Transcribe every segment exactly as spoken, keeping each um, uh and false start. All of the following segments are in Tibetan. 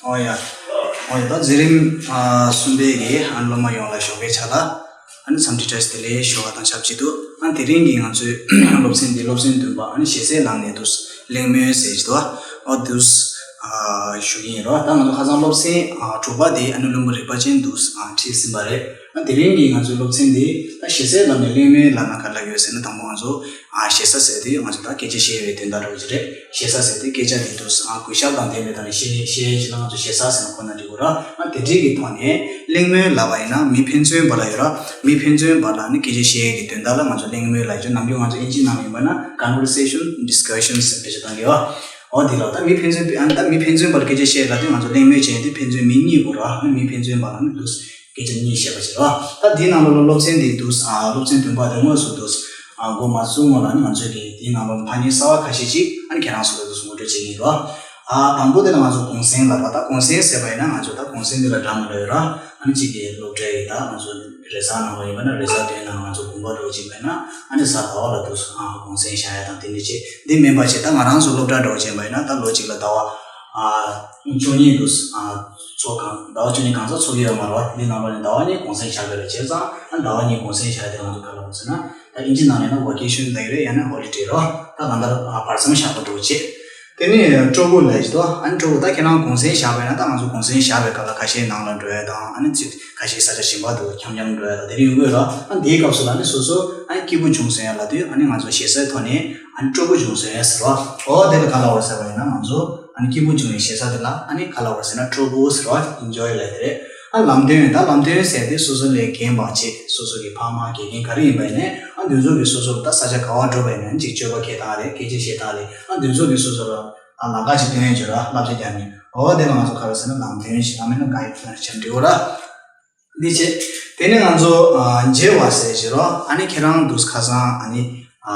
ཨོ་ཡ། ཨོ་ཡ། ད་འཛིན་རིམ་ཨ་གསུམ་པའི་གི་ཨ་སློབ་མ་ཡོངས་ལ་ཞོགས་པའི་ཆ་ལ་ཨ་ནི་འཚམས་འདྲི་བཀྲ་ཤིས་བདེ་ལེགས་ཞུ་བ་དང་ཆབས་ཅིག་ཏུ། ཨ་དེ་རིང་གི་ང་ཚོའི་སློབ་ཚན་འདི་སློབ་ཚན་བདུན་པ། ཨ་ནི་ཞེ་སའི་ལམ་ནས་འདུག་གླེང་མོལ་ཟེར་གྱི་འདུག་ཨ་འདུག་ཨ་ཞུ་གི་ཡིན་རོ། ད་ང་ཚོ་ཁ་སང་སློབ་ཚན་ཨ་དྲུག་པ་དེ་ཨ་ནི་ལུམ་བི་རིག་པ་ཅན་འདུག་ཨ་ཁྲིད་ཟིན་པ་རེད། ཨ་དེ་རིང་གི་ང་ཚོའི་སློབ་ཚན་འདི་ད་ཞེ་སའི་ལམ་ནས་གླེང་མོལ་ལབ་ན་ག་རེ་ལབ་ཡོད་ཟེར་ན། དང་པོ་ང་ཚོ་ཨ་ཞེ་ས་ཟེར་དུས་ང་ཚོ་ད་སྐད་ཆ་བཤད་པའི་དོན་དག་རེད་ཅེས་རེད། ཞེ་ས་ཟེར་དུས་སྐད་ཆ་དེ་འདུག་ཨ་གུས་ཞབས་དང་ལྡན་པའི་ཐོག་ནས་བཤད་བཤད་ཅིག་ལ་ང་ཚོ་ཞེ་ས་ཟེར་ན་ཁོ་ན་འགྲིག་གོ་ར། ཨ་དེ་འདྲའི་གི་ཐོག་ནས་གླེང་མོལ་ལབ་པ་ཡིན་ན་མི་ཕན་ཚུན་བར་ལ་ཡོད་ར། མི་ཕན་ཚུན་བར་ལ་ནི་སྐད་ཆ་བཤད་ཀྱི་དོན་དག་ལ་ང་ཚོ་གླེང་མོལ་ལབ་ཀྱི་ཡོད། ནམ་རྒྱུན་ང་ཚོ་ཨིན་ཇི་ནང་ཡིན་པ་ན་conversation discussion ཟེར་བེད་སྤྱོད་གཏང་གི་ཡོད། འོ་དེ་ལ་ད་མི་ཕན་ཚུན་ཨ་ད་མི་ཕན་ཚུན་བར་སྐད་ཆ་བཤད་ལབ་དུས་ང་ཚོ་གླེང་མོལ་བྱས་དུས་ཕན་ཚུན་མི་གཉིས་དགོས་ར། ནི་མི་ཕན་ཚུན་བར་ལ་ནི་འདུག་སྐད་ཆ་གཉིས་བཤད་པ་བྱེད་རོགས། ད་འདིའི་ནང་ལོགས་ལ་སློབ་ཚན་འདི་འདུག་ཨ་སློབ་ཚན་བདུན་པ་དེ་དངོས་སུ་འདུག་ཨ་འགོ་མ་བཙུགས་སྔོན་ལ་ནི་ང་ཚོས་ཀྱི་འདིའི་ནང་ལོགས་ཐ་སྙད་གསར་བ་ཁ་ཤས་ཅིག་ཨ་ནི་ཁྱེད་རང་ཚོ་ལ་འདུག་ངོ་སྤྲོད་བྱེད་ཀྱི་ཡིན་རོགས། ཨ་དང་པོ་དེ་ལ་ང་ཚོ་གུང་སེང་ལབ་པ། ད་གུང་སེང་ཟེར་བ་ཡིན་ན་ང་ཚོ་ད་གུང་སེང་འདི་ལ་འདྲ་མི་འདྲ་ཡོད་ར། ཨ་ནི་གཅིག་གི་སློབ་གྲྭའི་ད་ང་ཚོ་རེས་གཟའ་ནང་ལོགས་ཡིན་པ་ན་རེས་གཟའ་སྟོན་ནང་ང་ཚོ་དགོན་པ་འགྲོ་གཅིག་པ་ཡིན་ན་ཨ་ནི་གཟའ་ཟླ་བ་ལ་འདུག་ཨ་གུང་སེང་བཞག་ཡ་དང་དེ་འདྲ་བྱེད། འདི་མིན་པ་བྱེད། ད་ང་རང་ཚོ་སློབ་གྲྭ་འགྲོ་གཅིག་པ་ཡིན་ན་ད་ལོ་གཅིག་ལ་ཟླ་བ་ཨ་བཅུ་གཉིས་འདུག་ཨ་ཚོགས་གང་ཟླ་བ་བཅུ་གཉིས་གང་ཟག་ཚོགས་ཀྱི་ཡོད་མ་རེད་བ། འདི་ནང་ལོགས་ནས་ཟླ་བ་གཉིས་གུང་སེང་བཞག་གི་རེད། བྱས་ཙང་ཨ་ཟླ་བ་གཉིས་གུང་སེང་བཞག་ཡ་དེ་ང་ཚོ་ག་ལ་འོང་ཟེར་ན། ད་ཨིན་ཇི་ནང་ནས་ན་ཝ་ཀེ་ཤོན་ལབ་ཀྱི་རེད། ཡང་ན་ཧོ་ལི་ཌེ་རོ། ད་གང་ལྟར་ཨ་བར་མཚམས་བཞག་པ་འགྲོ་བྱེད། དེ་ནས་སྤྲོ་པོ་ལབ་ཀྱི་འདུག་ཨ་ནི་སྤྲོ་པོ་ད་ཁྱེད་རང་གུང་སེང་བཞག་པ་ཡིན་ན་ད་ང་ཚོ་གུང་སེང་བཞག་པའི་སྐབས་ལ་ཁ་ཤས་ནང་ལ་འགྲོ་ཡ་དང་ཨ་ནི་ཚིག་ཁ་ཤས་ས་ཆ་གཞན་པ་དུ་འཁྱམ་འཁྱམ་འགྲོ་ཡ་དང་དེ་རིགས་ཡོང་གི་ཡོད་ར། ཨ་འདིའི་སྐབས་སུ་ལ་ནི་སོ་སོ་ཨ་ནི་སྐྱིད་པོ་བྱུང་སོང་ཡ་ལབ་དུས་ཨ་ནི་ང་ཚོ་ཞེ་སའི་ཐོག་ནས་ཨ་ནི་སྤྲོ་པོ་བྱུང་སོང་ཡ་ཟེར་བ། འོ་དེ་ལ་ག་ལབ་དགོས་ཟེར་བ་ཡིན་ན་ང་ཚོ་ཨ་ནི་སྐྱིད་པོ་བྱུང་བའི་ཞེ་ས་དེ་ལ་ཨ་ནི་ག་ལབ་དགོས་ཟེར་ན་སྤྲོ་པོ་ཟེར་བ། ཨིན་ཇོའི་ལབ་དེ་རེད། ཨ་ལམ་སྟོན། ད་ལམ་སྟོན་ཟེར་དུས་སོ་སོ་ལས་རྒན་པ་བྱས་སོ་སོ་གི་ཕ་མ་དགེ་རྒན་ག་རེ་ཡིན་པ་ཡིན་ནའི་ཨ་འདི་ཚོ་གིས་སོ་སོ་ལ་ད་ས་ཆ་ག་བ་འགྲོ་བ་ཡིན་ནའི་ཅིག་སྤྱོད་པ་འཁྱེར་སྟངས་རེད། སྐད་ཆ་བཤད་སྟངས་རེད། ཨ་འདི་ཚོ་གིས་སོ་སོ་ལ་ཨ་ལམ་ཁ་ཅིག་སྟོན་ཡས་བྱོས་ར། བསླབ་བྱ་རྒྱག་ནས། འོ་དེ་ལ་ང་ཚོ་ག་རེ་ཟེར་ན་ལམ་སྟོན་ཞེས་ཨ་མིན་ན་ག་ཡི་ཕན་ཞེས་འབྲི་འོ་ར། འདི་བྱས། དེ་ནས་ང་ཚོ་ཨ་མཇལ་བ་ཟེར་བྱེད་རོགས། ཨ་ནི་ཁྱེད་རང་འདུག་ཁ་སང་ཨ་ནི་ཨ་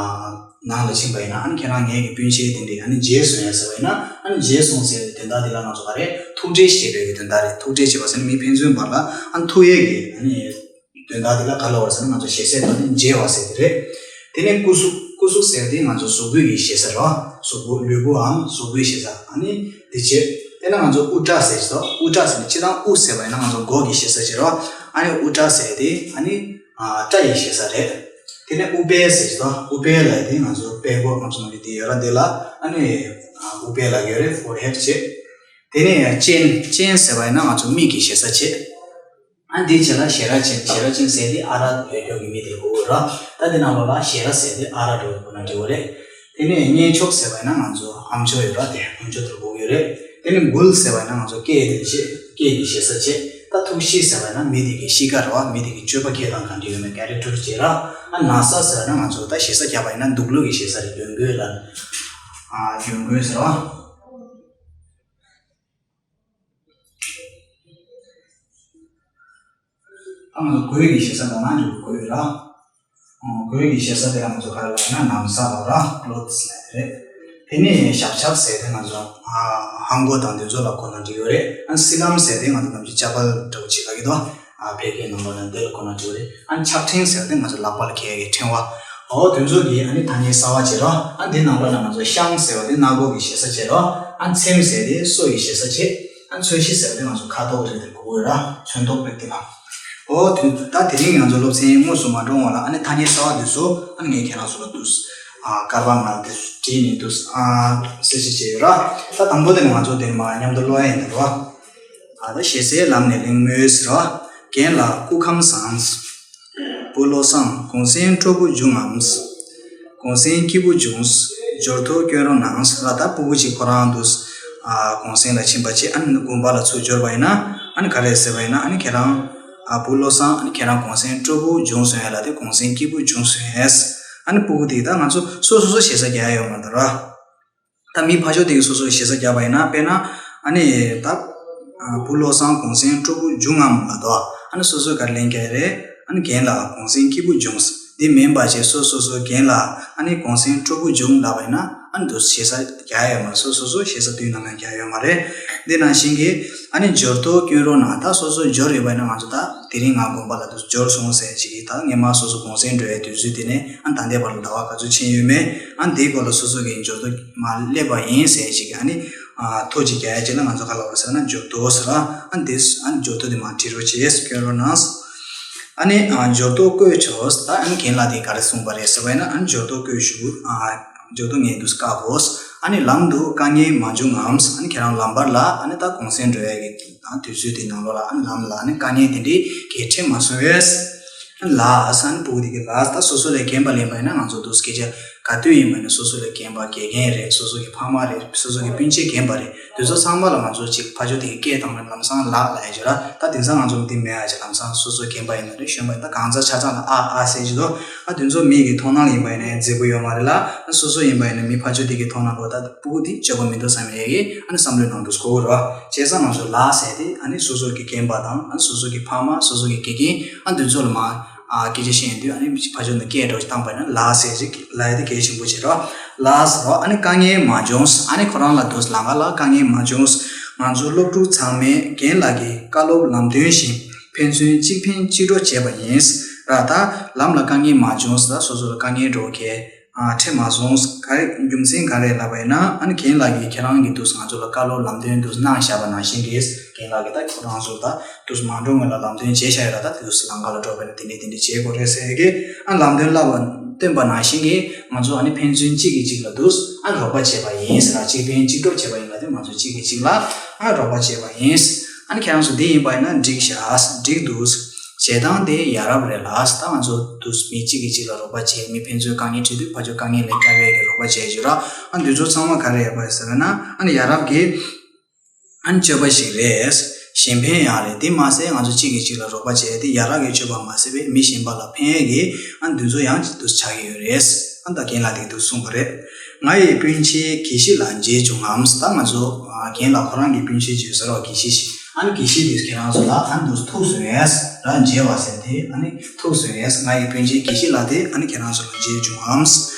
ནང་ལ་ཕྱིན་པ་ཡིན་ན་ཨ་ནི་ཁྱེད་རང་ངའི་གི་སྤུན་མཆེད་དེ་འདྲས་ཨ་ནི་མཇལ་སོང་ཡ་ཟེར་བ་ཡིན་ན་ཨ་ནི་མཇལ་སོང་ཟེར་བའི་དོན་དག་དེ་ལ་ང་ཚོ་ག་རེ་ཐུག་འཕྲད་བྱེད་པའི་གི་དོན་དག་རེད། ཐུག་འཕྲད་བྱེད་པ་ཟེར་ན་མི་ཕན་ཚུན་བར་ལ་ཨ་ནི་ཐུག་ཡས་གི་ཨ་ནི་དོན་དག་དེ་ལ་ག་ལབ་པ་ཟེར་ན་ང་ཚོ་ཞེ་སའི་ཐོག་ནས་མཇལ་བ་ཟེར་དེ་རེད། དེ་ནས་སྐུ་གཟུགས། སྐུ་གཟུགས་ཟེར་དེ་ང་ཚོ་གཟུགས་པོའི་གི་ཞེ་ས་རེད་བ། གཟུགས་པོ་ལུས་པོའམ་གཟུགས་པོའི་ཞེ་ས། ཨ་ནི་དེ་བྱས། དེ་ནས་ང་ཚོ་དབུ་སྐྲ་ཟེར་གྱི་འདུག་དབུ་སྐྲ་ཟེར་ནས་སྤྱིར་བཏང་དབུ་ཟེར་བ་ཡིན་ན་ང་ཚོ་མགོ་གི་ཞེ་ས་ཅིག་རེད་བ། ཨ་ནི་དབུ་སྐྲ་ཟེར་དེ་ཨ་ནི་ཨ་སྐྲ་ཡི་ཞེ་ས་རེད། དེ་ནས་དབུ་དཔལ་ཟེར་གྱི་འདུག་དབུ་དཔལ་ལབ་དེ་ང་ཚོ་དཔལ་མགོ་ང་ཚོ་ནང་གི་དེ་ཡོད་ར། དེ་ལ་ཨ་ནི་ཨ་དབུ་དཔལ་ལབ་ཡོད་རེད། ཕོར་ཧེཌ་བྱས། དེ་ནས་སྤྱན། སྤྱན་ཟེར་བ་ཡིན་ན་ང་ཚོ་མིག་གི་ཞེ་ས་བྱས། ཨ་འདི་བྱས་ལ་ཞལ་རས་ཅན། ཞལ་རས་ཅན་ཟེར་དེ་ཨ་རག་ཡོད་རྒྱུ་གི་མི་དེ་གོ་དགོས་ར། ད་དེ་ནང་ལོགས་ལ་ཞལ་རས་ཟེར་དེ་ཨ་རག་འགྲོ་གི་གོ་ན་འགྲིག་གོ་རེད། དེ་ནས་སྙན་མཆོག་ཟེར་བ་ཡིན་ན་ང་ཚོ་ཨ་མཆོག་ཡོད་ར། དེ་ཨ་མཆོག་དེ་གོ་གི་ཡོད་རེད། དེ་ནས་མགུལ་ཟེར་བ་ཡིན་ན་ང་ཚོ་སྐེ་དེ་བྱས། སྐེ་གི་ཞེ་ས་བྱས། ད་ཐུགས་གཤིས་ཟེར་བ་ཡིན་ན་མི་དེ་གི་གཤིས་ཀ་རེད་བ། མི་དེ་གི་སྤྱོད་པ་འཁྱེར་སྟངས་གང་འདྲ་ཡོད་མེད་ཀེ་རེག་ཊར་བྱས་ར། ཨ་ན་ཚ་ཟེར་བ་ཡིན་ན་ང་ཚོ་ད་ཞེ་ས་རྒྱབ་པ་ཡིན་ན་སྡུག་ལུག་གི་ཞེ་ས་རེད། གྱོན་གོས་ལ་ཨ་གྱོན་གོས་ཟེར་བ། ད་ང་ཚོ་གོས་ཀྱི་ཞེ་ས་དང་ནང་འཇུག་གི་གོས་ཡོད་ར། ཨོ་གོས་ཀྱི་ཞེ་ས་དེ་ལ་ང་ཚོ་ག་རེ་ལབ་ན་ན་ཚ་ལབ་ར། ཀློ་ཐི་ལབ་རེད། དེ་ནས་ཞབས་ཞབས་ཟེར་དེ་ང་ཚོ་ཨ་ལྷམ་གོག་དང་དེ་ཚོ་ལ་གོ་ན་འགྲིག་ཡོད་རེད། ཨ་སི་ལམ་ཟེར་དེ་ང་ཚོ་ནམ་རྒྱུན་ཅ་པལ་འདྲ་བོ་ཅིག་ལབ་ཀྱི་འདུག་ཨ་ཕལ་སྐད་ནང་ལོགས་ལ་འདི་ལ་གོ་ན་འགྲིག་ཡོད་རེད། ཨ་ཕྱག་ཕྲེང་ཟེར་དེ་ང་ཚོ་ལག་པ་ལ་འཁྱེར་ཡ་གི་ཕྲེང་བ། ཨོ་དེ་ཚོ་གི་ཨ་ནི་ཐ་སྙད་གསར་བ་བྱེད་ར། ཨ་འདི་ནང་ལོགས་ལ་ང་ཚོ་ཤང་ཟེར་བ་དེ་སྣ་སྒོ་གི་ཞེ་ས་བྱེད་ར། ཨ་མཚེམ་ཟེར་དེ་སོ་ཡི་ཞེ་ས་བྱེད། ཨ་མཚོན་བྱེད་ཟེར་བ་དེ་ང་ཚོ་ཁ་དོག་རེད་དེ་གོ་དགོས་ར། མཚོན་ཐོག་རེད་དེ་ལ། ཨོ་དུས་ད་དེ་རིང་ང་ཚོ་སློབ་ཚན་དངོས་སུ་མ་འགྲོ་བ་ལ་ཨ་ནི་ཐ་སྙད་གསར་བ་དེ་ཚོ་ཨ་ནི་ངས་ཁྱེད་རང་ཚོ་ལ་འདུག་ཨ་སྐར་མ་ལྔ་དེ་བྲིས་ནས་འདུག་ཨ་གསལ་བཤད་བྱས་ཡོད་ར། ད་དང་པོ་དེ་ནི་ང་ཚོ་དེ་མ་མཉམ་དུ་ཀློག་ཡ་ཡིན་ད་ར། ཨ་ད་ཞེ་སའི་ལམ་ནས་གླེང་མོལ་ཟེར་ར། རྒན་ལགས་སྐུ་ཁམས་བཟང་། བུ་བློ་བཟང་གུང་སེང་སྤྲོ་པོ་བྱུང་ངམ། གུང་སེང་སྐྱིད་པོ་བྱུང་། འབྱོར་ཐོ་སྐྱོན་རོགས་གནང་ལ། ད་སྤུ་གུ་གཅིག་ཁོ་རང་དུ་ཨ་གུང་སེང་ལ་ཕྱིན་པ་ཅིག་ཨ་ནི་དགོན་པ་ལ་ཚུར་འབྱོར་བ་ཡིན་ན་ཨ་ནི་ག་རེ་ཟེར་བ་ཡིན་ན་ཨ་ནི་ཁྱེད་རང་ཨ་བུ་བློ་བཟང་ཨ་ནི་ཁྱེད་རང་གུང་སེང་སྤྲོ་པོ་བྱུང་སོང་ཡ་ལ་དེ་གུང་སེང་སྐྱིད་པོ་བྱུང་སོང་ཡས། ཨ་ནི་སྤུ་གུ་དེ་ད་ང་ཚོ་སོ་སོ་སོ་ཞེ་ས་རྒྱག་ཡ་ཡོད་མ་རེད་ད་ར། ད་མི་ཕར་ཕྱོགས་དེ་གིས་སོ་སོའི་ཞེ་ས་རྒྱག་པ་ཡིན་ན་དཔེར་ན་ཨ་ནི་ད་ཨ་བུ་བློ་བཟང་གུང་སེང་སྤྲོ་པོ་བྱུང་ངམ་ལབ་དོ། ཨ་ནི་སོ་སོ་ག་རེ་ལན་རྒྱག་ཡ་རེད། ཨ་ནི་རྒན་ལགས་གུང་སེང་སྐྱིད་པོ་བྱུང་། འདི་མིན་པ་བྱས་སོ་སོ་སོ་རྒན་ལགས་ཨ་ནི་གུང་སེང་སྤྲོ་པོ་བྱུང་ལབ་པ་ཡིན་ན་ཨ་ནི་འདུག་ཞེ་ས་རྒྱག་ཡ་ཡོད་མ་རེད། སོ་སོ་སོ་ཞེ་ས་དུས་ནམ་ཡང་རྒྱག་ཡ་ཡོད་མ་རེད། འདི་ནང་བཞིན་གྱི་ཨ་ནི་འབྱོར་ཐོ་སྐྱོན་རོགས་གནང་། ད་སོ་སོ་འབྱོར་ཡོད་པ་ཡིན་ན་ང་ཚོ་ད་དེ་རིང་ང་དགོན་པ་ལ་འདུག་འབྱོར་སོང་ཟེར་ཅིག་གིས་ད་སྔས་མ་སོ་སོ་གུང་སེང་འགྲོ་ཡའི་དུས་ཚོད་དེ་ནས་ཨ་ད་ལྟའི་བར་ལ་ཟླ་བ་ག་ཚོད་ཕྱིན་ཡོད་མེད། ཨ་འདིའི་སྐོར་ལ་སོ་སོ་གི་འབྱོར་ཐོ་མར་སླེབས་པ་ཡིན་ཟེར་ཅིག་གིས་ཨ་ནི་ ཨ་ཐོ་གཅིག་རྒྱག་ཡ་ཅིག་ལ་ང་ཚོ་ག་ལབ་རེད་ཟེར་ན་འབྱོར་ཐོ་ཟེར་ར། ཨ་འདི་ཨ་འབྱོར་ཐོ་འདི་མར་བྲིས་རོགས་བྱེད་ཟེར་སྐྱོན་རོགས་གནང་། ཨ་ནི་ཨ་འབྱོར་ཐོ་བཀོད་ཆོག་ད་ཨ་ནི་རྒན་ལགས་དེ་ག་རེ་གསུངས་པ་རེད་ཟེར་བ་ཡིན་ན། ཨ་ནི་འབྱོར་ཐོ་བཀོད་ཞུ། ཨ་འབྱོར་ཐོ་ངས་འདུག་བཀག་གོ། ཨ་ནི་ལམ་དུ་དཀའ་ངལ་མ་བྱུང་ངམ། ཨ་ནི་ཁྱེད་རང་ལམ་བར་ལ་ཨ་ནི་ད་གུང་སེང་འགྲོ་ཡ་གི་ཨ་དུས་ཚོད་དེ་ནང་ལོགས་ལ་ཨ་ནི་ལམ་ལ་ཨ་ནི་དཀའ་ངལ་དེ་འདྲའི་གལ་འཕྲད་མ་སོང་བས། ལགས་ཨ་ནི་སྤུ་གུ་དེ་གི་ལགས་ད་སོ་སོ་ལས་རྒན་པ་ལེན་པ་ཡིན་ན་ང་ཚོ་འདུག་སྐད་ཆ་ག་དུས་ཡིན་པ་ཡིན་ན་སོ་སོ་ལས་རྒན་པ་དགེ་རྒན་རེད། སོ་སོ་གི་ཕ་མ་རེད། སོ་སོ་གི་སྤུན་མཆེད་རྒན་པ་རེད། དེ་ཚོ་ཚང་མ་ལ་ང་ཚོ་ཅིག་ཕར་ཕྱོགས་དེ་གི་སྐད་བཏང་ན་ལམ་སང་ལགས་ལབ་ཡ་ཅིག་ར། ད་དེང་སང་ང་ཚོ་འདི་མེད་ཨ་ཅིག་ལམ་སང་སོ་སོ་རྒན་པ་ཡིན་ན་རེད། གཞོན་པ་ཡིན་ན་གང་ཚ་ཆ་ཚང་ལ་ཨ་ཨ་ཟེར་གྱི་འདུག་ཨ་དེ་ཚོ་མི་གི་མཐོང་སྣང་ཡིན་པ་ཡིན་ན་མཛེས་པོ་ཡོད་མ་རེད་ལ། ཨ་སོ་སོ་ཡིན་པ་ཡིན་ན་མི་ཕར་ཕྱོགས་དེ་གི་མཐོང་སྣང་ལོ་ད་སྤུ་གུ་དེ་སྤྱོད་པ་མི་འདུག་བསམ་ཡས་ཀྱི་ཨ་ནི་བསམ་བློའི་ནང་དུ་འགོ་ར། བྱས་ཙང་ང་ཚོ་ལགས་ཟེར་དེ་ཨ་ནི་སོ་སོ་གི་རྒན་པ་དང་ཨ་སོ་སོ་གི་ཕ་མ་སོ་སོ་གི་དགེ་རྒན་ཨ་འདི་ཚོ་ལ་མ་ཨ་སྐད་ཆ་བཤད་ཡོང་དུས་ཨ་ནི་ཕར་ཕྱོགས་ནས་སྐད་སྒྲོག་བཏང་པ་ཡིན་ན་ལགས་ཟེར་ཅིག་ལབ་ཡ་དེ་གལ་ཆེན་པོ་བྱེད་རོགས། ལགས་ཟེར་རོགས། ཨ་ནི་དཀའ་ངལ་མ་བྱུང་། ཨ་ནི་ཁོ་རང་ལ་དུས་ལམ་ཁ་ལ་དཀའ་ངལ་མ་བྱུང་། ང་ཚོ་སློབ་ཕྲུག་ཚང་མས་རྒན་ལགས་ཀྱི་བཀའ་སློབ་ལམ་སྟོན་བཞིན་ཕན་ཚུན་གཅིག་ཕན་གཅིག་གྲོགས་བྱས་པ་ཡིན། ར་ད་ལམ་ལ་དཀའ་ངལ་མ་བྱུང་ཟེར་སོ་སོ་ལ་དཀའ་ངལ་འགྲོ་གལ་ཨ་འཕྲད་མ་སོང་། ག་རེ་རྒྱུ་མཚན་ག་རེ་ལབ་པ་ཡིན་ན་ཨ་ནི་རྒན་ལགས་ཀྱིས་ཁྱེད་རང་གི་དུས་ང་ཚོ་ལ་བཀའ་སློབ་ལམ་སྟོན་དུས་གནང་བཞག་པ་ནང་བཞིན་རེད། རྒན་ལགས་ཀྱིས་ད་ཁོ་རང་ཚོ་ད་དུས་མ་འགྲོ་སྔོན་ལ་ལམ་སྟོན་བྱས་བཞག་ཡོད་ར། ད་དུས་ལམ་ཁ་ལ་འགྲོ་བ་ཡིན་ན་དེ་འདྲས་དེ་འདྲས་བྱེད་དགོས་རེད་ཟེར་གི་ཨ་ལམ་སྟོན་བསླབ་པ་སྟོན་པ་ནང་བཞིན་གྱི་ང་ཚོ་ཨ་ནི་ཕན་ཚུན་གཅིག་གིས་གཅིག་ལ་དུས་ཨ་རོགས་པ་བྱས་པ་ཡིན་ཟེར་ན་གཅིག་ཕན་གཅིག་གྲོགས་བྱས་པ་ཡིན་ལ་དེ་ང་ཚོ་གཅིག་གིས་གཅིག་ལ་ཨ་རོགས་པ་བྱས་པ་ཡིན། ཨ་ནི་ཁྱེད་རང་ཚོ་འདི་ཡིན་པ་ཡིན་ན་འགྲིག་ཤག་འགྲིག་འདུག་བྱེད་སྟངས་དེ་ཡ་རབས་རེད་ལ། ད་ང་ཚོ་དུས་མི་གཅིག་གིས་གཅིག་ལ་རོགས་པ་བྱས། མི་ཕན་ཚུན་དཀའ་ངལ་འཕྲད་དུས་ཕར་ཕྱོགས་དཀའ་ངལ་ལས་སྐྱོབ་ཡས་ཀྱི་རོགས་པ་བྱས་བྱུང་ར། ཨ་འདི་ཚོ་ཚང་མ་ག་རེ་ཡོད་པ་ཟེར་ན་ཨ་ནི་ཡ་རབས་ཀྱི་ཨ་ནི་སྤྱོད་པ་ཞིག་རེད། གཞན་ཕན་ཡང་རེད། དེ་མ་ཟད་ང་ཚོ་གཅིག་གིས་གཅིག་ལ་རོགས་པ་བྱས་ཏེ་ཡ་རབས་ཀྱི་སྤྱོད་པ་མ་ཟད་པའི་མི་གཞན་པ་ལ་ཕན་ཡས་ཀྱི་ཨ་འདི་ཚོ་ཡང་དུས་ཆགས་ཀྱི་ཡོད་རེད། ཨ་ད་རྒན་ལགས་དེ་དུས་གསུངས་པ་རེད། ང་ཡི་སྤུན་མཆེད་དགེ་བཤེས་ལགས་མཇལ་བྱུང་ངམ། ད་ང་ཚོ་ཨ་རྒན་ལགས་ཁོ་རང་གི་སྤུན་མཆེད་ཅིག་ཟེར་བ་དགེ་བཤེས་ཤིག་ཨ་ནི་དགེ་བཤེས་དེ་ཁྱེད་རང་ཚོ་ལ་ཨ་ནི་དུས་ཐུག་སོང་ཡས་ར། མཇལ་བ་ཟེར་དེ་ཨ་ནི་ཐུག་སོང་ཡས། ང་ཡི་སྤུན་མཆེད་དགེ་བཤེས་ལགས་དེ་ཨ་ནི་ཁྱེད་རང་ཚོ་ལ་མཇལ་བྱུང་ངམ།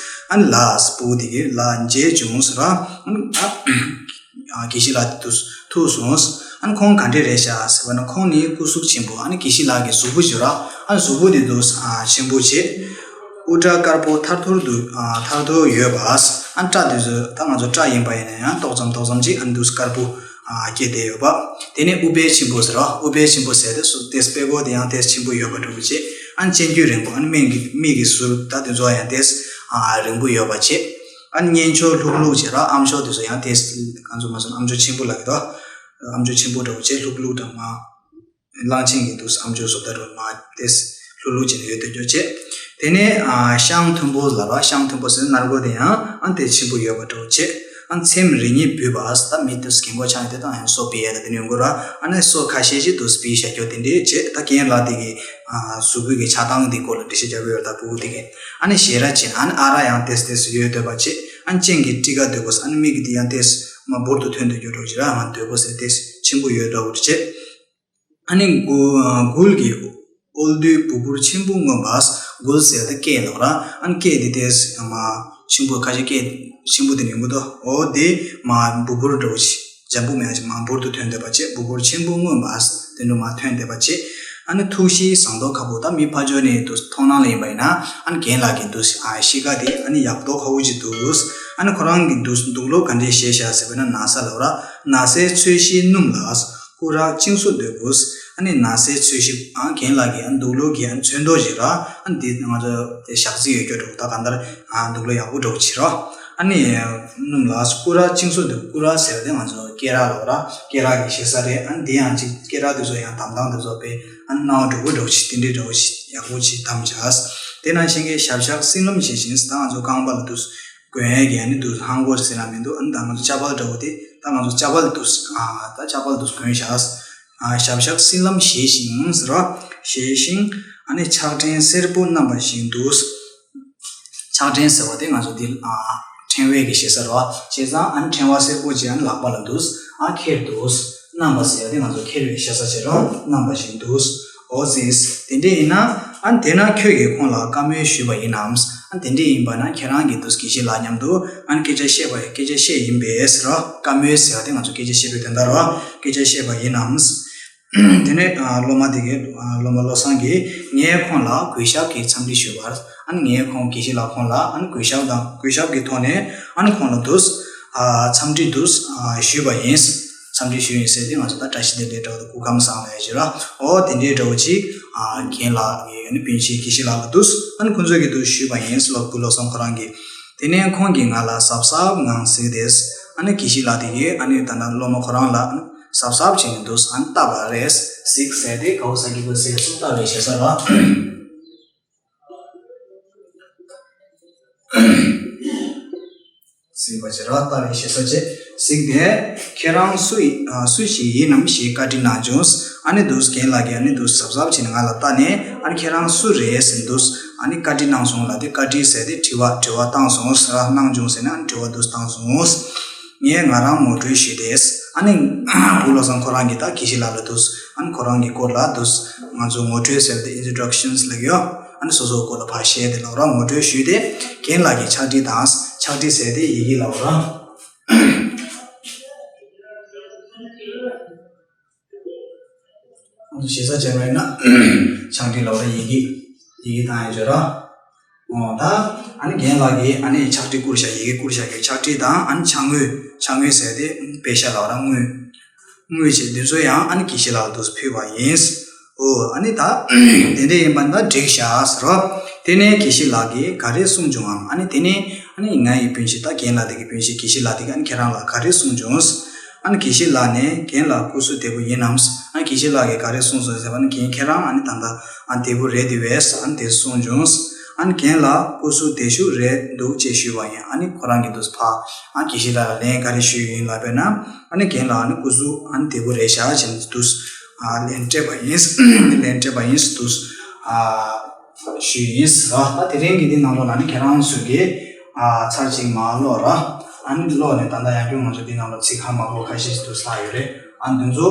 ཨ་ནི་ལགས་སྤུ་གུ་དེ་གི་ལགས་མཇལ་བྱུང་ཟེར་བ་ཨ་ནི་ཨ། དགེ་བཤེས་ལགས་དེ་ཐུག་སོང་། ཨ་ནི་ཁོང་ག་འདྲས་རེད་ཤག་ཟེར་བ་ན་ཁོང་ནི་སྐུ་གཟུགས་ཆེན་པོ། ཨ་ནི་དགེ་བཤེས་ལགས་ཀྱི་གཟུགས་པོ་བྱས་ར། ཨ་ནི་གཟུགས་པོ་དེ་ཚོ་ཆེན་པོ་བྱས། དབུ་སྐྲ་དཀར་པོ་ཐར་ཐོར་དུ་ཐར་ཐོར་ཡོད་པ། ཨ་ནི་སྐྲ་དེ་ཚོ་ད་ང་ཚོ་སྐྲ་ཡིན་པ་ཡིན་ན་ཡང་ཏོག་ཙམ་ཏོག་ཙམ་ཅིག་ཨ་ནི་དུས་དཀར་པོ་སྐྱེས་བསྡད་ཡོད་པ། དེ་ནས་དབུ་དཔལ་ཆེན་པོ་ཟེར་ར། དབུ་དཔལ་ཆེན་པོ་ཟེར་དེ་སུ་ཏེས་དཔེ་ཀོ་དེ་ཡང་ཏེས་ཆེན་པོ་ཡོད་པ་འདྲ་བོ་བྱས། ཨ་ནི་སྤྱན་དཀྱུས་རིང་པོ། ཨ་ནི་མིག་གི་མིག་གི་ཟུར་ད་དེ་ཚོ་ཡང་ཏེས་རིང་པོ་ཡོད་པ་བྱས། ཨ་ནི་སྙན་མཆོག་ལྷུག་ལྷུག་བྱས་ར། ཨ་མཆོག་དེ་ཚོ་ཡང་ཏེས་གང་ཚོ་མ་ཚོ་ཨ་མཆོག་ཆེན་པོ་ལ་གི་དོ། ཨ་མཆོག་ཆེན་པོ་འདྲ་བོ་བྱས་ལྷུག་ལྷུག་དང་མ། གླང་ཆེན་གྱི་དུས་ཨ་མཆོག་བཟོ་ལྟ་འདྲ་བོ་མ་ཏེས་ལྷུག་ལྷུག་བྱས་ནས་ཡོད་དོ་ཅོག་བྱས། དེ་ནས་ཨ་ཤངས་མཐོན་པོ་ལ་ར། ཤངས་མཐོན་པོ་ཟེར་ན་སྣ་སྒོ་དེ་ཡང་ཨ་ཏེས་ཆེན་པོ་ཡོད་པ་འདྲ་བོ་བྱས། ཨ་ཚེམས་རི་ཉིལ་བུད་པ་ཟེར་ད་མི་དུས་རྒན་གོག་ཆགས་ཡོད་དེ་དང་ཡང་སོ་བི་ཡ་ད་དེ་ནས་ཡོང་གོ་ར། ཨ་ནི་སོ་ཁ་ཤས་ཤིག་དུས་བི་ཤ་སྐྱོ་དེ་འདྲས་བྱས། ད་རྒན་ལགས་དེ་གི་ཨ་གཟུགས་པོ་གི་ཆགས་སྟངས་དེ་སྐོར་ལ་འགྲེལ་བཤད་རྒྱབ་ཡོད་ད་སྤུ་གུ་དེ་གི། ཨ་ནི་ཞེ་དྲག་ཅན། ཨ་ནི་ཨ་ར་ཡང་ཏེས་ཏེས་ཡོད་འདོད་པ་བྱས། ཨ་ནི་སྤྱན་གྱི་སྤྲི་ཀ་འདོད་པོ་ཟེར་ཨ་ནི་མིག་གི་དེ་ཡང་ཏེས་མ་འབུར་དུ་ཐོན་འདོད་རྒྱུ་འདྲ་བོ་ཅིག་ར། ང་འདོད་པོ་ཟེར་ཏེས་ཆེན་པོ་ཡོད་འདྲ་བོ་བྱས། ཨ་ནི་མགུ་མགུལ་གྱི་དབུས་སུ་སྦུ་བུར་ཆེན་པོ་མངོན་པ། མགུལ་ཟེར་ཏེ་སྐེ་ལབ་ར། ཨ་ནི་སྐེ་དེ་ཏེས་མ་ཆེན་པོ་ཁ་ཤས་སྐེ་ཆེན་པོ་དེ་ནི་མགུ་ཏོ་འོ་དེ་མ་སྦུ་བུར་འདྲ་བོ་ཞིག་འཇམ་པོ་མེད་ཅིག་མ་འབུར་དུ་ཐོན་འདོད་པ་བྱས། སྦུ་བུར་ཆེན་པོ་མངོན་པ་དེ་འདྲ་མ་ཐོན་འདོད་པ་བྱས། ཨ་ནི་ཐུགས་གཤིས་བཟང་མདོག་ཁ་པོ། ད་མི་ཕར་ཕྱོགས་ནས་དུས་མཐོང་སྣང་ལ་ཡིན་པ་ཡིན་ན་ཨ་ནི་རྒན་ལགས་ཀྱི་དུས་ཨ་གཤིས་ཀ་དེ་ཨ་ནི་ཡག་མདོག་ཁ་པོ་ཅིག་འདུག་ཨ་ནི་ཁོ་རང་གི་དུས་དུག་ལོག་ག་འདྲས་བཞེས་ཤག་ཟེར་བ་ན་ན་བཟའ་ལབ་ར། ན་བཟའི་ཚོས་གཞི་སྣུམ་ལ། སྐུ་རགས་གཅིག་སུ་འདོད་དགོས། ཨ་ནི་ན་བཟའི་ཚོས་གཞི་ཨང་རྒན་ལགས་ཀྱི་ཨ་དུག་ལོག་གི་ཨ་ཚོན་མདོག་ཞིག་ར། ཨ་འདི་ང་ཚོ་དེ་ཞག་རྩི་ཡོད་སྐྱོ་འདྲ་བོ་ད་གང་ལྟར་ཨ་དུག་ལོག་ཡག་པོ་འདྲ་བོ་ཅིག་ར། ཨ་ནི་སྣུམ་ལ་སྐུ་རགས་གཅིག་སུ་འདོད། སྐུ་རགས་ཟེར་བ་དེ་ང་ཚོ་སྐེ་རགས་ལབ་ར། སྐེ་རགས་ཀྱི་ཞེ་ས་རེད། ཨ་འདི་ཡང་ཅིག་སྐེ་རགས་དེ་ཚོ་ཡང་དམ་དང་དེ་ཚོ་དཔེ་ཨ་སྣང་བ་འགྲོ་གི་འདྲ་བོ་ཅིག་དེ་འདྲའི་འདྲ་བོ་ཅིག་ཡག་པོ་ཅིག་དམ་བྱས། དེ་ནང་བཞིན་གྱི་ཞབས་བཞག་སྲིན་ལམ་ཞེས་བཞིན་ད་ང་ཚོ་རྐང་པ་ལ་དུ། གོན་ཡས་ཀྱི་ཨ་ནི་དུ་ཧང་གོ་ཟེར་ན་མི་འདུག་ཨ་ནི་ད་ང་ཚོ་ཅ་པལ་འདྲ་བོ་དེ་ད་ང་ཚོ་ཅ་པལ་དུ་ཨ་ད་ཅ་པལ་དུ་གོན་བཞག་ཨ་ཞབས་བཞག་སྲིན་ལམ་ཞེས་ཤིང་ཟེར་བ། ཞེས་ཤིང་ཨ་ནི་ཕྱག་ཕྲེང་སེར་པོ་བསྣམས་པ་བཞིན་དུ། ཕྱག་ཕྲེང་ཟེར་བ་དེ་ང་ཚོ་འདི་ཨ་ཕྲེང་བའི་གི་ཞེ་ས་རེད་བ། བྱས་ཙང་ཨ་ནི་ཕྲེང་བ་སེར་པོ་ཅིག་ཨ་ནི་ལག་པ་ལ་དུ་ཨ་ཁྱེར་དུ། བསྣམས་པ་ཟེར་བ་དེ་ང་ཚོ་ཁྱེར་བའི་ཞེ་ས་ཅིག་རེད་བ། བསྣམས་པ་བཞིན་དུ། འོ་ཙིས། དེ་འདྲས་ཡིན་ན། ཨ་དེ་ན་ཁྱོད་ཀྱིས་ཁོང་ལ་བཀའ་མོལ་ཞུས་པ་ཡིན་ནམ། ཨ་དེ་འདྲས་ཡིན་པ་ན་ཁྱེད་རང་གིས་དུས་དགེ་བཤེས་ལགས་མཉམ་དུ་ཨ་ནི་སྐད་ཆ་བཤད་པ་སྐད་ཆ་བཤད་ཡིན་པས་ཟེར་རོ། བཀའ་མོལ་ཟེར་བ་དེ་ང་ཚོ་སྐད་ཆ་བཤད་པའི་དོན་དག་རོ། སྐད་ཆ་བཤད་པ་ཡིན་ནམ། དེ་ནས་ཨ་སློབ་མ་དེ་གིས་ཨ་སློབ་མ་བློ་བཟང་གིས་ངས་ཁོང་ལ་གུས་ཞབས་ཀྱི་འཚམས་འདྲི་ཞུས་པར། ཨ་ནི་ངས་ཁོང་དགེ་བཤེས་ལགས་ཁོང་ལ་ཨ་ནི་གུས་ཞབས་དང་གུས་ཞབས་ཀྱི་ཐོག་ནས་ཨ་ནི་ཁོང་ལ་དུས་ འཚམས་འདྲི་འདུག་ཞུས་པ་ཡིན། འཚམས་འདྲི་ཞུས་ཡིན་ཟེར་ཏེ་ང་ཚོ་ད་བཀྲ་ཤིས་བདེ་ལེགས་འདྲ་བོ་དང་སྐུ་ཁམས་བཟང་ལབ་ཡ་ཅིག་ར། ཨོ་དེ་འདྲའི་འདྲ་བོ་ཅིག་རྒན་ལགས་ཀྱི་སྤུན་མཆེད་དགེ་བཤེས་ལགས་ལ་འདུག་ཨ་ནི་ཁོང་ཚོས་ཀྱི་འདུག་ཞུས་པ་ཡིན། སློབ་བུ་བློ་བཟང་ཁོ་རང་གིས། དེ་ནས་ཁོང་གིས་ང་ལ་གཟབ་གཟབ་ངང་གཟིགས་ཏེ། ཨ་ནི་དགེ་བཤེས་ལགས་དེ་གིས་ཨ་ནི་ད་ལྟ་སློབ་མ་ཁོ་རང་ལ་གཟབ་གཟབ་བྱས་ནས་འདུག་ཨ་ནི་བལྟ་བ་རེད། གཟིགས་ཟེར་ཏེ་གའུ་ས་གི་གུ་གཟིགས་སུ་བལྟ་བའི་ཞེ་ས་ར། གཟིགས་པ་བྱེད་ར། བལྟ་བའི་ཞེ་ས་བྱེད། གཟིགས་ཏེ། ཁྱེད་རང་སུ་ཡི་ཨ་སུ་ཞིག་ཡིན་ནམ་ཞེས་བཀའ་འདྲི་གནང་བྱུང་། ཨ་ནི་འདུག་རྒན་ལགས་ཀྱིས་ཨ་ནི་འདུག་གཟབ་གཟབ་བྱས་ནས་ང་ལ་བལྟ་ནས། ཨ་ནི་ཁྱེད་རང་སུ་རེད་ཟེར་འདུག་ཨ་ནི་བཀའ་འདྲི་གནང་སོང་ལབ་དེ། བཀའ་འདྲི་ཟེར་ཏེ་དྲི་བ་དྲི་བ་བཏང་སོང་ཟེར་ར། གནང་བྱུང་ཟེར་ནས་ཨ་ནི་དྲི་བ་འདུག་བཏང་སོང་། ངས་ང་རང་ངོ་སྤྲོད་ཞུས་ཏེ། ཨ་ནི་བུ་བློ་བཟང་ཁོ་རང་གིས་ད་དགེ་བཤེས་ལགས་ལ་འདུག་ཨ་ནི་ཁོ་རང་གི་སྐོར་ལ་འདུག་ང་ཚོ་ངོ་སྤྲོད་ཟེར་ཏེ་introductions་ལབ་ཀྱི་ཡོད། ཨ་ནི་སོ་སོའི་སྐོར་ལ་ཕར་བཤད་དེ་ལབ་ར། ངོ་སྤྲོད་ཞུས་ཏེ། རྒན་ལགས་ཀྱིས་ཕྱག་བྲིས་དང་ཕྱག་བྲིས་ཟེར་ཏེ་ཡི་གེ་ལབ་ར། ང་ཚོ་ཞེ་ས་བྱས་པ་ཡིན་ན་ཕྱག་བྲིས་ལབ་ར། ཡི་གེ་ཡི་གེ་བཏང་ཡ་བྱོས་ར། ཨོ་ད་ཨ་ནི་རྒན་ལགས་ཀྱིས་ཨ་ནི་ཕྱག་བྲིས་བསྐུར་བཞག་ཡི་གེ་བསྐུར་བཞག་གི་ཕྱག་བྲིས་དང་། ཨ་ནི་ཕྱག་དངུལ། ཕྱག་དངུལ་ཟེར་ཏེ་པེ་ཤ་ལབ་ར། དངུལ། དངུལ་བྱས་འདི་ཚོ་ཡང་ཨ་ནི་དགེ་བཤེས་ལགས་ལ་འདུག་ཕུལ་བ་ཡིན། ཨོ་ཨ་ནི་ད་དེ་འདྲ་ཡིན་པ་ན་འགྲིག་ཤག་ཟེར་རོ། དེ་ནས་དགེ་བཤེས་ལགས་ཀྱིས་ག་རེ་གསུངས་བྱུང་ངམ། ཨ་ནི་དེ་ནས་ཨ་ནི་ང་ཡི་སྤུན་མཆེད་ད་རྒན་ལགས་དེ་གི་སྤུན་མཆེད་དགེ་བཤེས་ལགས་དེ་གིས་ཨ་ནི་ཁྱེད་རང་ལ་ག་རེ་གསུངས་བྱུང་། ཨ་ནི་དགེ་བཤེས་ལགས་ནས་རྒན་ལགས་སྐུ་གཟུགས་བདེ་པོ་ཡིན་ནམ། ཨ་ནི་དགེ་བཤེས་ལགས་ཀྱིས་ག་རེ་གསུངས་སོང་ཟེར་བ་ན། རྒན་ཁྱེད་རང་ཨ་ནི་ད་ལྟ་ཨ་བདེ་པོ་རེད་དེ་བས་ཨ་ནི་དེ་གསུངས་བྱུང་། ཨ་ནི་རྒན་ལགས་སྐུ་གཟུགས་བདེ་ཤོས་རེད་འདུག་ཅེས་ཞུས་པ་ཡིན། ཨ་ནི་ཁོ་རང་གིས་འདུག་ཕ་ཨ་དགེ་བཤེས་ལགས་ལ་ལན་ག་རེ་ཞུས་ཡིན་ལབ་པས་ན། ཨ་ནི་རྒན་ལགས་ཨ་ནི་སྐུ་གཟུགས་ཨ་ནི་བདེ་པོ་རེད་ཤག་བྱས་ནས་འདུག་ཨ་ལན་སྤྲད་པ་ཡིན། ལན་སྤྲད་པ་ཡིན་འདུག་ཨ་ཞུས་ཡིན་ཟེར་ར། ད་དེ་རིང་གི་འདི་ནང་ལོགས་ལ་ནི་ཁྱེད་རང་ཚོས་ཀྱིས་ཨ་ཚར་གཅིག་མར་ཀློག་ར། ཨ་ནི་ཀློག་ནས་ད་ལྟ་ཡང་བསྐྱར་ང་ཚོ་འདི་ནང་ལ་ཚིག་ཧ་མ་གོ་ཁ་ཤས་ཤིག་འདུག་ལྷག་ཡོད་རེད། ཨ་ནི་འདི་ཚོ་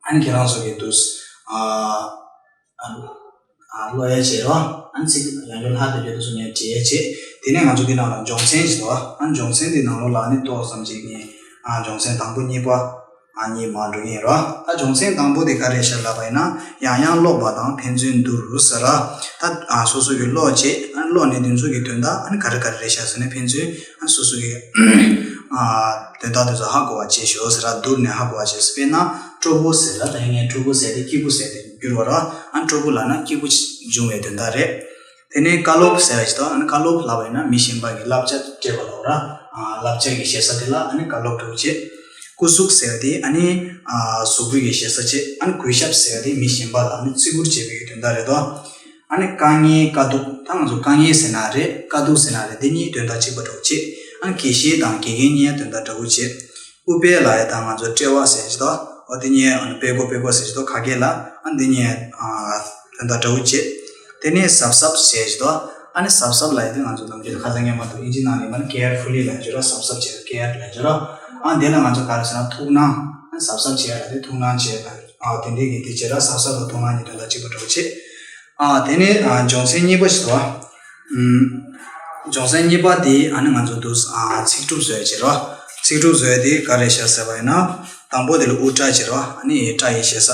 ཨ་ནི་ཁྱེད་རང་ཚོ་གིས་འདུག་ཨ་ཨ་ཀློག་ཡ་བྱེད་རོགས། ཨ་ནི་ཚིག་ཡང་བསྐྱར་ལྷག་དེ་འདྲ་འདུག་སོང་ནས་བྲིས་ཡ་བྱེད། དེ་ནས་ང་ཚོ་འདི་ནང་ལ་སྦྱོང་ཚན་ཞིག་འདུག་ཨ་ནི་སྦྱོང་ཚན་འདི་ནང་ལོགས་ལ་ཨ་ནི་ཏོག་ཙམ་ཅིག་ངས་ཨ་སྦྱོང་ཚན་དང་པོ་གཉིས་པ། ཨ་གཉིས་མར་འགྲོ་གི་ཡིན་རོ། ད་སྦྱོང་ཚན་དང་པོ་དེ་ག་རེ་ཤག་ལབ་པ་ཡིན་ན། ཡང་ཡང་ཀློག་པ་དང་ཕན་ཚུན་བསྡུར་ཟེར་ར། ད་ཨ་སོ་སོ་གིས་ཀློག་བྱས། ཨ་ཀློག་ནས་དེ་ཚོ་གི་དོན་དག་ཨ་ནི་ག་རེ་ག་རེ་རེད་ཤག་ཟེར་ནས་ཕན་ཚུན་ཨ་སོ་སོ་གི་ཨ་དོན་དག་དེ་ཚོ་ཧ་གོ་བ་བྱེད་ཤོག་ཟེར་ར། བསྡུར་ནས་ཧ་གོ་བ་བྱེད་ཟེར། དཔེར་ན་སྤྲོ་པོ་ཟེར་ར། ད་ཡིན་ནའི་སྤྲོ་པོ་ཟེར་ཏེ་སྐྱིད་པོ་ཟེར་ཏེ་བསྒྱུར་བ་ར། ཨ་སྤྲོ་པོ་ལབ་ན་སྐྱིད་པོ་འབྱུང་བའི་དོན་དག་རེད། དེ་ནས་བཀའ་སློབ་ཟེར་བ་ཞིག་དང་། ཨ་ནི་བཀའ་སློབ་ལབ་པ་ཡིན་ན་མི་གཞན་པ་གི་བསླབ་བྱ་སྤྲད་པ་ལབ་ར། ཨ་བསླབ་བྱ་གི་ཞེ་ས་དེ་ལ་ཨ་ནི་བཀའ་སློབ་འདྲ་བོ་བྱེད། སྐུ་གཟུགས་ཟེར་བ་དེ་ཨ་ནི་ཨ་གཟུགས་པོ་གི་ཞེ་ས་བྱེད། ཨ་ནི་གུས་ཞབས་ཟེར་བ་དེ་མི་གཞན་པ་ལ་ཨ་ནི་བརྩི་བཀུར་བྱེད་པའི་དོན་དག་རེད་དོ། ཨ་ནི་དཀའ་ངལ་དཀའ་སྡུག་ད་ང་ཚོ་དཀའ་ངལ་ཟེར་ན་རེད། དཀའ་སྡུག་ཟེར་ན་རེད། དེ་གཉིས་དོན་དག་གཅིག་པ་འདྲ་བོ་བྱེད། ཨ་ནི་དགེ་བཤེས་དང་དགེ་རྒན་གཉིས་དོན་དག་འདྲ་བོ་བྱེད། དབུ་དཔལ་ལ་ཡ་ད་ང་ཚོ་དཔྲལ་བ་ཟེར་གྱི་འདུག་འོ་དེ་གཉིས་ཨ་ནི་དཔལ་མགོ་དཔལ་མགོ་ཟེར་གྱི་འདུག་ཁ་སྐད་ལ། ཨ་འདི་གཉིས་ཨ་དོན་དག་འདྲ་བོ་བྱེད། དེ་ནས་གཟབ་གཟབ་ཟེར་གྱི་འདུག་ཨ་ནི་གཟབ་གཟབ་ལབ་ཡ་དེ་ང་ཚོ་ནམ་རྒྱུན་ཁ་སང་ཉན་མ་ཐུབ། ཨིན་ཇི་ནང་ལ་ཡིན་པ་ན་carefully་ལབ་ཀྱི་ར། གཟབ་གཟབ་བྱེད་care་ལབ་ཀྱི་ར། ཨ་འདི་ལ་ང་ཚོ་ག་རེ་ཟེར་ན་ཐུགས་སྣང་། ཨ་གཟབ་གཟབ་བྱེད་ཡ་ལ་དེ་ཐུགས་སྣང་བྱེད་ལབ། ཨ་དེ་འདྲའི་གི་དེ་བྱེད་ར། གཟབ་གཟབ་དང་ཐུགས་སྣང་གཉིས་དོན་དག་གཅིག་པ་འདྲ་བོ་བྱེད། ཨ་དེ་ནས་ཨ་སྦྱོང་ཚན་གཉིས་པ་ཞིག་འདུག་ཨ་སྦྱོང་ཚན་གཉིས་པ་དེ་ཨ་ནི་ང་ཚོ་འདུག་ཨ་ཚིག་གྲུབ་བཟོ་ཡ་བྱེད་རོགས། ཚིག་གྲུབ་བཟོ་ཡ་དེ་ག་རེ་བྱ་ཟེར་བ་ཡིན་ན། དང་པོ་དེ་ལ་དབུ་སྐྲ་བྱེད་རོགས། ཨ་ནི་སྐྲ་ཡི་ཞེ་ས་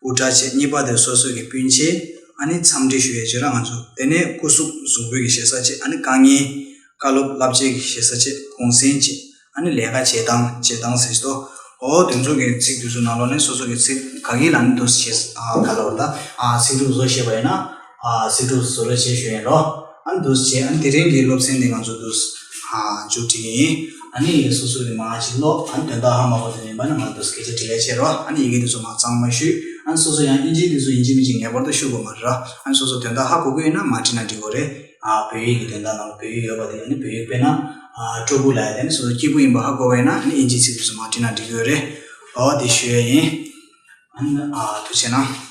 དབུ་སྐྲ་བྱེད། གཉིས་པ་དེ་སོ་སོ་གི་སྤུན་མཆེད་ཨ་ནི་འཚམས་འདྲི་ཞུ་ཡ་བྱེད་རོགས་ང་ཚོ། དེ་ནས་སྐུ་གཟུགས་གཟུགས་པོ་གི་ཞེ་ས་བྱེད། ཨ་ནི་དཀའ་ངལ། བཀའ་སློབ་བསླབ་བྱའི་ཞེ་ས་བྱེད། གུང་སེང་བྱེད། ཨ་ནི་ལས་ཀ་བྱེད་སྟངས། བྱེད་སྟངས་ཟེར་གྱི་འདུག་འོ་དེ་ཚོ་གི་ཚིག་དེ་ཚོ་ནང་ལོགས་ནས་སོ་སོ་གི་ཚིག་ག་གི་ལ་ནི་འདུག་ཞེས་ཨ་ག་ལ་བར་ད་ཨ་ཚིག་གྲུབ་བཟོ་ཤེས་པ་ཡིན་ན་ཨ་ཚིག་གྲུབ་བཟོ་རོགས་བྱེད་ཞུ་ཡིན་རོ། ཨ་ནི་འདུག་བྱེད། ཨ་ནི་དེ་རིང་གི་སློབ་ཚན་འདི་ང་ཚོ་འདུག་ཨ་མཇུག་སྒྲིལ་ཡིན། ཨ་ནི་སོ་སོ་གི་མར་ཅིག་ཀློག་ཨ་ནི་དོན་དག་ཧ་མ་གོ་དེ་ཡིན་པ་ན་ང་ཚོ་སྐད་ཆ་དྲི་ལན་བྱེད་རོགས། ཨ་ནི་ཡི་གེ་འདི་ཚོ་མར་གཙང་མ་ཞུས། ཨ་ནི་སོ་སོ་ཡང་ཨིན་ཇི་འདི་ཚོ་ཡིན་གཅིག་མིན་གཅིག་ངེས་པར་དུ་ཤོད་དགོས་མ་རེད་ར། ཨ་ནི་སོ་སོ་དོན་དག་ཧ་གོ་གི་ཡོད་ན་མར་བྲིས་ན་འགྲིག་གི་རེད། ཨ་བོད་ཡིག་གི་དོན་དག་ནང་ལ་བོད་ཡིག་ཡོད་པ་དེ། ཨ་ནི་བོད་ཡིག་དཔེར་ན་ཨ་སྤྲོ་པོ་ལབ་ཡ་དེ་ནི་སོ་སོ་སྐྱིད་པོ་ཡིན་པ་ཧ་གོ་བ་ཡིན་ན་ཨ་ནི་ཨིན་ཇིའི་ཚིག་དེ་ཚོ་མར་བྲིས་ན་འགྲིག་གི་ཡོད་རེད། འོ་དེ་ཞུ་ཡ་ཡིན། ཨ་ནི་ཨ་ཐུགས་རྗེ་གནང་།